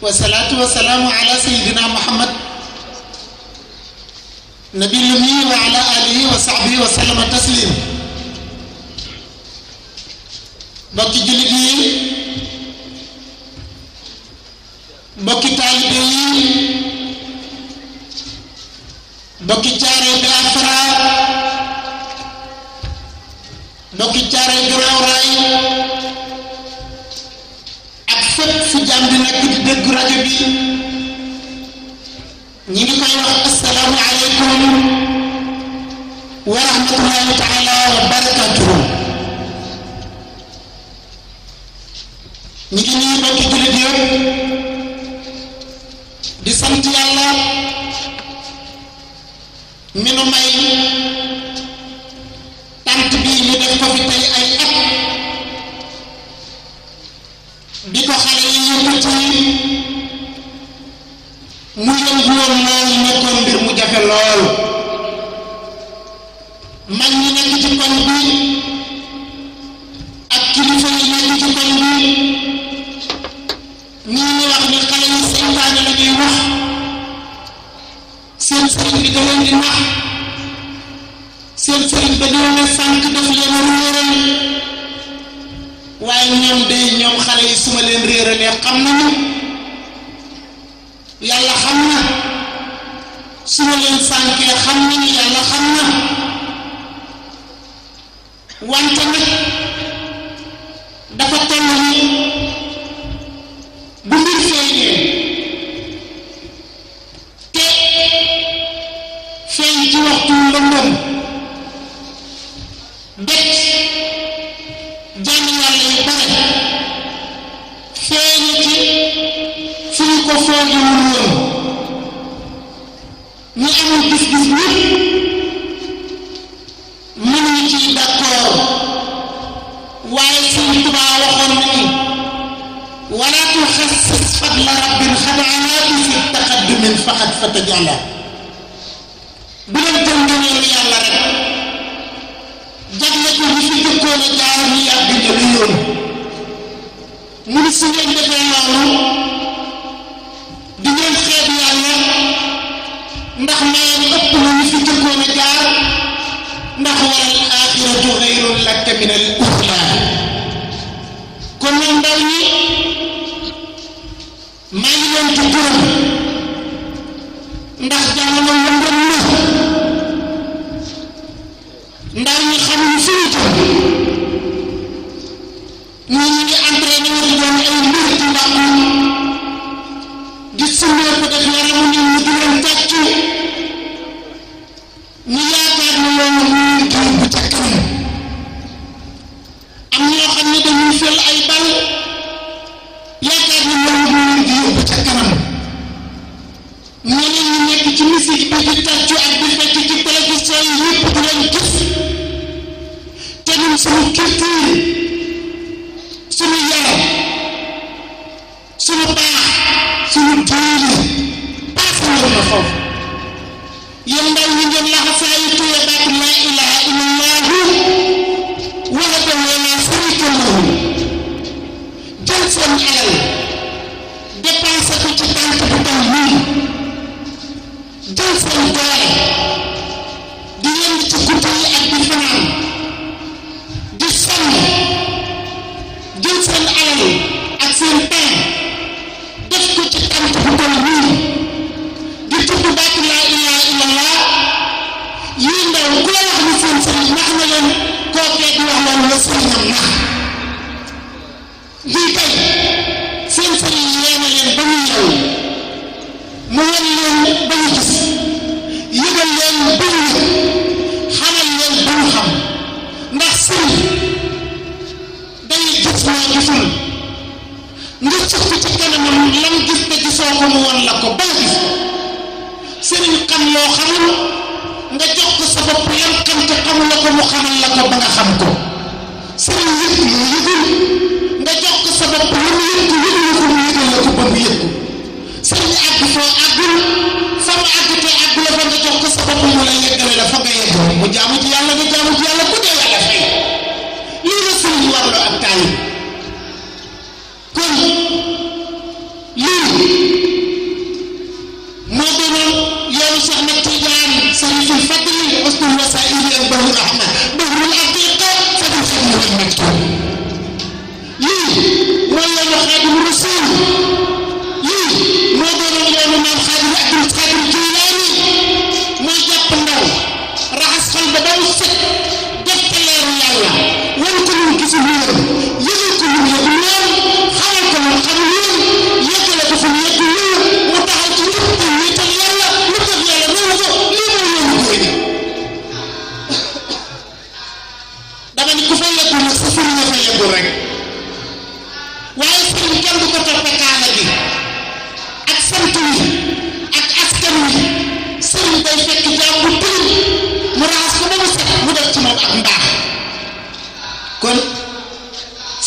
والصلاة والسلام على سيدنا محمد نبي الأمي وعلى آله وصحبه وسلم تسليما bokki jullit yi bokki taalibe yi bokki Caaroy Biafra bokki Caaroy Gannaaw Raay ak fépp fu jàmm di nekk di dégg rajo bi ñi ngi koy wax assalaamu aleykum wa rahmatullahi taala wa barakatuhu ñi ngi nii bokki jullit yëpp di sant yàlla mi nu may tant bi ñu def ko fi tey ay at bi ko xale yi yëkkati mu yëngu woon lool nekkoon mbir mu jafe lool mag ñi nekk ci koñ bi ak kilifa yi nekk ci koñ bi ñii ñu wax ni xale yi seytaane la ñuy wax seen sëriñ bi da leen di nax seen sëriñ ba ñoo ne sànq daf leen réeral waaye ñoom day ñoom xale yi su ma leen réeralee xam nañu yàlla xam na su ma leen sànkee xam nañu yàlla xam na wante nag dafa toll ni bu mbir feeñee te feeñ ci waxtu lëndëm bet jàmm yàlla yu bare feeñ ci fu ñu ko foogewul woon ñu amul gis-gis ñëpp mënuñu ciy d'accord waaye Sëriñ Tuubaa waxoon na ni wala tuxassis fadla rabbin xadaana bi fi taqaddumin faqad fatajala bu leen jël ngëneelu yàlla rek jagle ko ñi fi jëkkoon a jaar ñu yàgg jëli yoon mu ni su ngeen defee loolu di ngeen xeeb yàlla ndax mayam ëpp na ñi fi jëkkoon a jaar ndax wal aaxiratu xayrun laka min al uulaa kon nag ndaw ñi maa ngi leen di gërëm ndax jamono lëndëm na ndaw ñi xamuñu fi ñu jëm ñi ngi entraîné wu di doon ay mbir ci ndax di sumee ko def yaramu nit ñi di leen tàccu ñu yaakaar ne loolu muy liggéey bu ca kanam am ñoo xam ne dañuy fel ay bal yaakaar ne loolu muy liggéey bu ca kanam ñeneen ñi nekk ci musique bi di tàccu ak di fekk ci télévision yi yëpp di leen gis te ñun suñu culture suñu yaram suñu baax suñu diine paase woon na foofu yéen ndaw ñi ngeen laxasaayu tuye baat laa ilaha illallahu wahdahu laa sharika lahu jël seen alal dépensé ko ci tànk bu taw nii jël seen doole di yënd ci guddi yi ak di fanaan di sonn jël seen alal ak seen temps def ko ci tànk bu taw nii di tudd baat laa ilaha illallah yii ndaw ku la wax ni seen sëriñ nax na leen kookee di wax loolu la sëriñam nax lii tey seen sëriñ yee na leen ba ñu ñëw mu wan leen ba ñu gis yëgal leen ba ñu yëg xamal leen ba ñu xam ndax sëriñ day gis loo gisul nga sukk ci kanamam lam gis te gisoo ko mu wan la ko ba nga gis sëriñ xam loo xamul nga jox ko sa bopp yam xam te xamul la ko mu xamal la ko ba nga xam ko sëriñ yëg loo yëgul nga jox ko sa bopp lu mu yëg ko yëgul ko mu yëgal la ko ba mu yëg ko sëriñ àgg foo àggul fa mu àgg te àgg la fa nga jox ko sa bopp mu la yeggale la fa nga yeggoo mu jaamu ci yàlla nga jaamu ci yàlla ku dee yàlla fay lii la sëriñ warloo ak taalib kon lii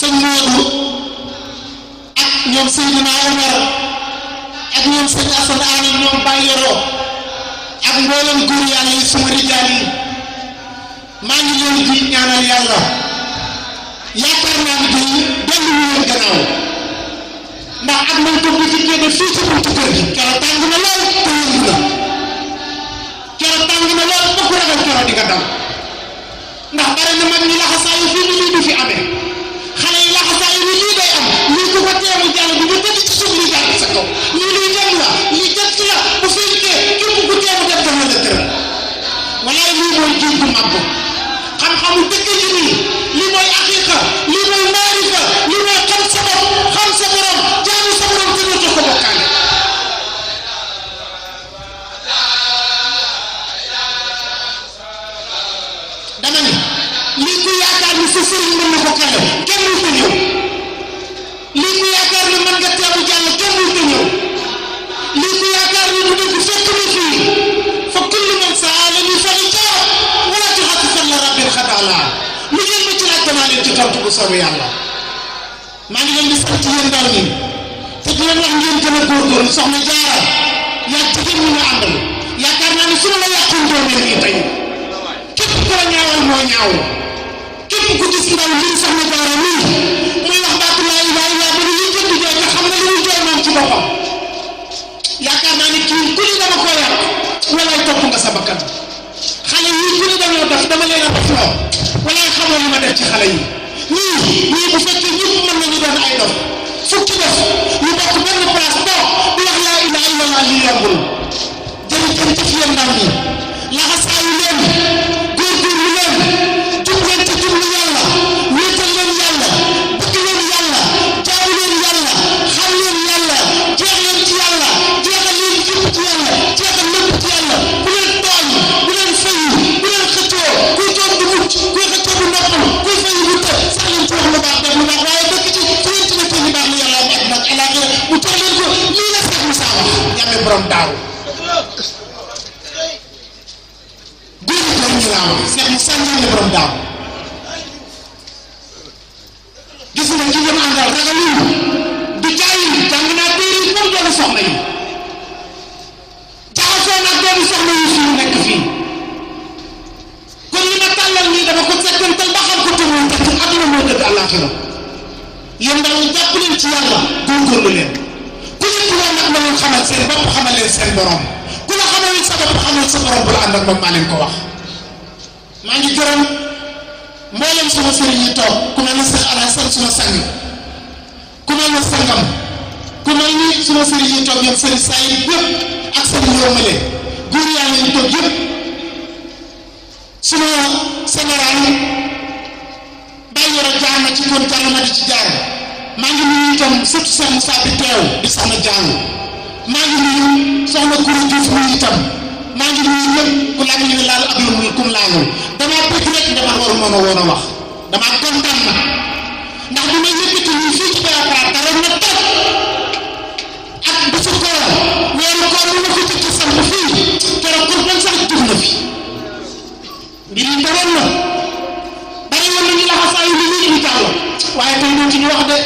sëñ Modou ak ñoom Seydina Omar ak ñoom sëñ Assane Aane ñoom Baye Yoro ak mboolem góor yàlla yi suma rijaal yi maa ngi leen di ñaanal yàlla yaakaar naa ne bii dellu ñu leen gannaaw ndax ak man ko bi fi génne fii ci buntu kër gi keroog tàng na lool te yëngu na keroog tàng na lool ba ku ragal keroog di nga daw ndax bare na mag ñi laxasaayu fii ni lii du fi amee xale yi laxasaayu ni lii day am lii ku ko teemu jàll bi nga tëdd ci suuf lii jàll sa kaw lii luy dem la lii jot la bu fekkee képp ku teemu dem def na la tëral walaay lii mooy jiw bu màgg xam-xamu dëkk yi nii lii mooy aqiqa lii mooy maarifa lii mooy xam sa bopp xam sa borom jaamu sa borom te dootoo ko bokkaale dama ni lii ku yaakaar ni sa sëriñ mën na ko kale kenn mu ko ñëw lii ku yaakaar ni mën nga teewu jàll kenn mu ko ñëw lii ku yaakaar ni bu dëgg fekk na fii fa kullu man sa'alani falyujab wala tuhaddithan li rabbil xadaala lu ngeen ma ci laaj danaa leen ci tontu bu soobee yàlla maa ngi leen di sant yéen daal nii te di leen wax ngeen gën a góorgóorlu soxna Jaara yaa jigéen ñi nga àndal yaakaar naa ni su ma la yàqoon doo mel nii tey képp ku la ñaawal moo ñaaw képp ku gis ndaw lii soxna Jaara nii muy wax baatu laa ilaaha illallaah ba ni liy jënd jooy nga xam ne li muy jooy moom ci boppam yaakaar naa ni kii ku ni dama koo yàq walaay topp nga sa bakkan xale yii ku ni dañoo def dama leen a def loo walaay xamoo li ma def ci xale yi ñii bu fekkee ñëpp mën nañu doon ay dof fukki dof ñu bokk benn place toog di wax laa ilaaha illallaah lii yombul jërëjëf yéen ndaw ñi laxasaayu leen góorgóorlu leen jub leen ci jublu yàlla wéetal leen yàlla bëgg leen yàlla jaamu leen yàlla xam leen yàlla jeex leen ci yàlla jeexal leen jub ci yàlla jeexal lépp ci yàlla bu leen tooñ bu leen fayu bu leen xëccoo kuy toog du mucc kuy xëccoo du noppalu kuy fayu du tëb sax leen ci wax lu baax def lu baax waaye dëkk ci fu ngeen ci nekkee ñu baax la yàlla am àdduna ak alaaxira mu jox leen ko lii la sax mu saa wax jàmme borom daaw Seex mu sànni borom daaw gis nga ki ngeen àndal ragalul du jaayul jàng naa téere yi moom doomu soxna yi jaxasoo naa doomu soxna yi fii nekk fii kon li ma tàllal nii dama ko settantal ba xam ko te moo tax ci àdduna moo dëgg àllaaxira yéen ndaw jàpp leen ci yàlla góorgóorlu leen ku nekk loolu nag la leen xamal seen bopp xamal leen seen borom ku la xamal sa bopp xamal sa borom bu la ànd ak moom maa leen ko wax maa ngi gërëm mboolem suma sëriñ yi toog ku mel ne Seex Alassane suma sang ku mel ne sangam ku mel ni suma sëriñ yi toog ñoom sëriñ Saïd yëpp ak sëriñ Yomale góor yàlla yi toog yëpp suma général Baye Yoro jaar na ci kon jàll na di ci jaar maa ngi nuyu itam surtout Seex Moussa bi teew di soxna jàng maa ngi nuyu soxna Kourou Diouf muy itam maa ngi nuyu ñëpp ku laaj ñu laal ak lu muy kum laalul damaa bëgg rek dama war mën a woon a wax damaa kontaan na ndax bi may yëkkati nii fii ci Biafra dara na toog ak bisu koor weeru koor lu ma ko jëkk sant fii keroog kur ban sax dugg na fi mbir yi daroon na bari woon nañu laxasaayu li ñuy ñu jàll waaye tey doon ci ñu wax de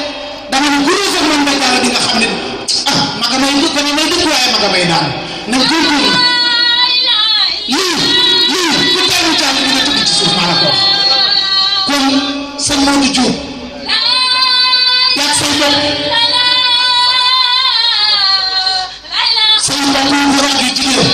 dama ne gurée sax man may jàll di nga xam ne maga may dëkk may dëkk waaye maga may daan na góorgóorlu lii ku teewu jàll dina tëdd ci suuf maa la ko wax kon sëñ Modou Diop yaag say bopp say mbokk yu góor ak yu jigéen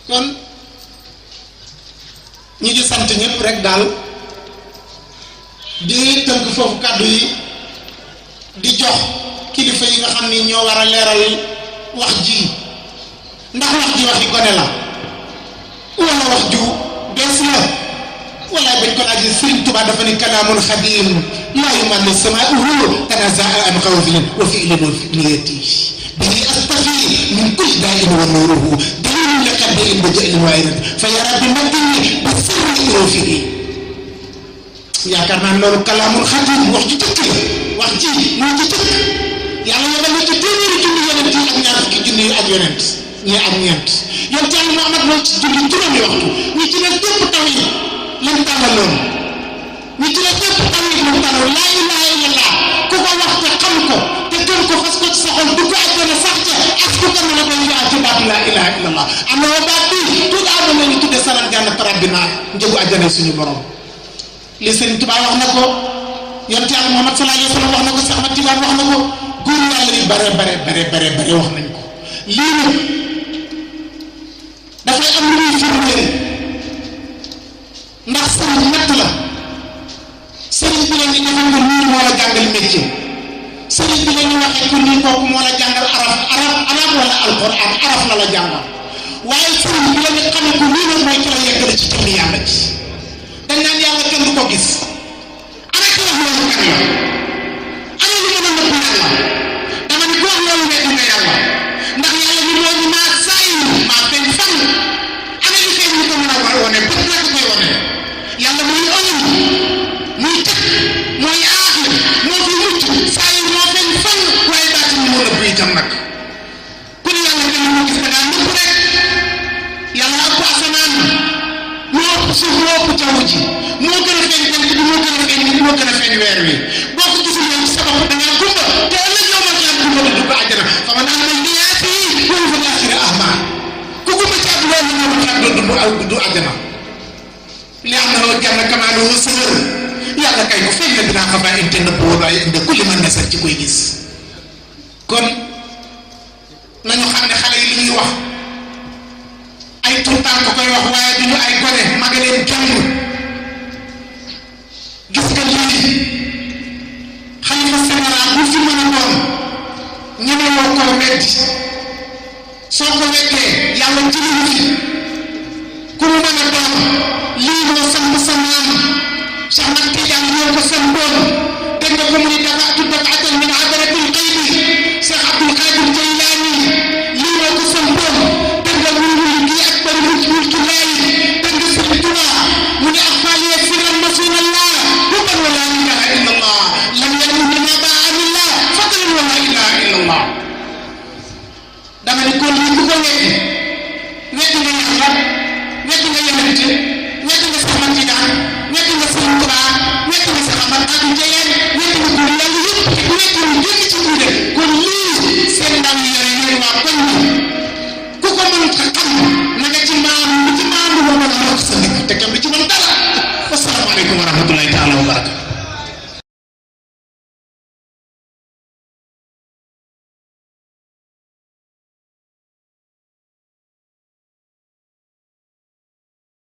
kon ñi ngi sant ñëpp rek daal di tënk foofu kàddu yi di jox kilifa yi nga xam ni ñoo war a leeral wax ji ndax wax ji waxi gone la wala wax ju bees la walaay bañ ko laajee Sëriñ Tuubaa dafa ni kalaamun xadiim laa yumallu samaa'uhu tanazza'a an qawlin wa fi'lin wa niyati bihi astafi min kulli daa'in wa nuuruhu daliilun li qalbin wa ja'lin wa ayran fa yaraa bi maddihi bi sirri urufihi yaakaar naa loolu kalaamun xadiim wax ju jëkk la wax ji moo ci jëkk yàlla yebal na ci téeméeri junni yonent yi ak ñaar fukki junni ak yonent ñii ak ñeent yonent Yàlla Muhammad moo ci julli juróomi waxtu ñi ci des képp taw yi lañ tàmbaloon ñi ci des képp taw yi lañ tàmbaloon laa ilaaha illallah ku ko wax te xam ko te gën ko fas ko ci sa xol dugg àjjana sax ca ak ku ko mën a doon yaa ci baatu laa ilaaha illallah am na baat bi tuuti aadama ñu tudde salan jànnat rabbina njëgu àjjana suñu borom li Sëriñ Tuubaa wax na ko yonent Yàlla Muhammad sallallahu alayhi wa sallam wax na ko Seex Ahmad Tijaan wax na ko góor yàlla yi bare wax nañ ko lii nag dafay am lu muy firndeel ndax sëriñ ñett la sëriñ bi la ñu defal nga nii moo la jàngal métier sëriñ bi la ñu waxee ko nii kooku moo la jàngal arab wala alquran arab la la jàngal waaye sëriñ bi la ñu xamee ko nii nag mooy ki la yeggale ci jëmmi yàlla ci dañ naan yàlla kenn du ko gis ana ki wax loolu kan la ana lu mën a nëbb yàlla dama ni ko wax loolu weddi nga yàlla ndax yàlla ni moo ñu maa saayir maa feeñ fan ana li feeñ ñu ko mën a wane bët naa ko koy wane yàlla muy ëllëg muy tëkk mooy aaxir moo fi mucc saayir moo feeñ fan waaye baatin ni moo nëbb itam nag kon yàlla kenn moo gis da ngaa nëbb rek yàlla ëpp asamaan moo ëpp suuf moo ëpp jaww ji moo gën a feeñ jant bi moo gën a feeñ nit moo gën a feeñ weer wi boo ko gisul yow sa bopp da ngaa gumba te ëllëg yow man yaa gumba du dugg àjjana fa ma naan man liyaati wala fa laaxira ahma ku gumba ci àdduna la ñëw ci àdduna du àjjana li am na loo jàmm kamaanu wu sëër yàlla kay ko feeñ la dinaa xam naa inte nëbb woon waaye inde kulli mën na sax ci koy gis kon nañu xam ne xale yi li ñuy wax ay tuutaan ko koy wax waaye duñu ay gone maga leen jàng gis nga lii xalifa général bu fi mën a doon ñemewoo koo weddi soo ko weddee yàlla jëliwu fi ku mu mën a doon lii moo samp sa maam Cheikh Ahmad Tidiane ñoo ko sampoon dégg nga ko mu ni dafa dafatan min adaratil qaybi Cheikh Abdul Qadir Jaylaani lii moo ko sampoon dégg nga mu ni kii ak bari mulki laay dégg nga Sëriñ Tuubaa mu ni axfaali firan masunallah huban wa la ilaha illa allah lam yakun lima ba'anillah fadlan wa la ilaha illa allah dama ni kon lii ku ko weddi nga yàlla weddi nga yonent weddi nga Seex Ahmad Tijaan weddi nga Sëriñ Tuubaa weddi nga Seex Ahmad Tijaan weddi nga góor yàlla yëpp weddi nga génn ci biir kon lii seen ndaw yi yore yore waa koñ bi ku ko mën a xam na nga ci maam bi ci maam bi moo mën a wax sa nekk te kenn du ci mën dara wasalaamaaleykum wa rahmatullahi taala wa barakaatu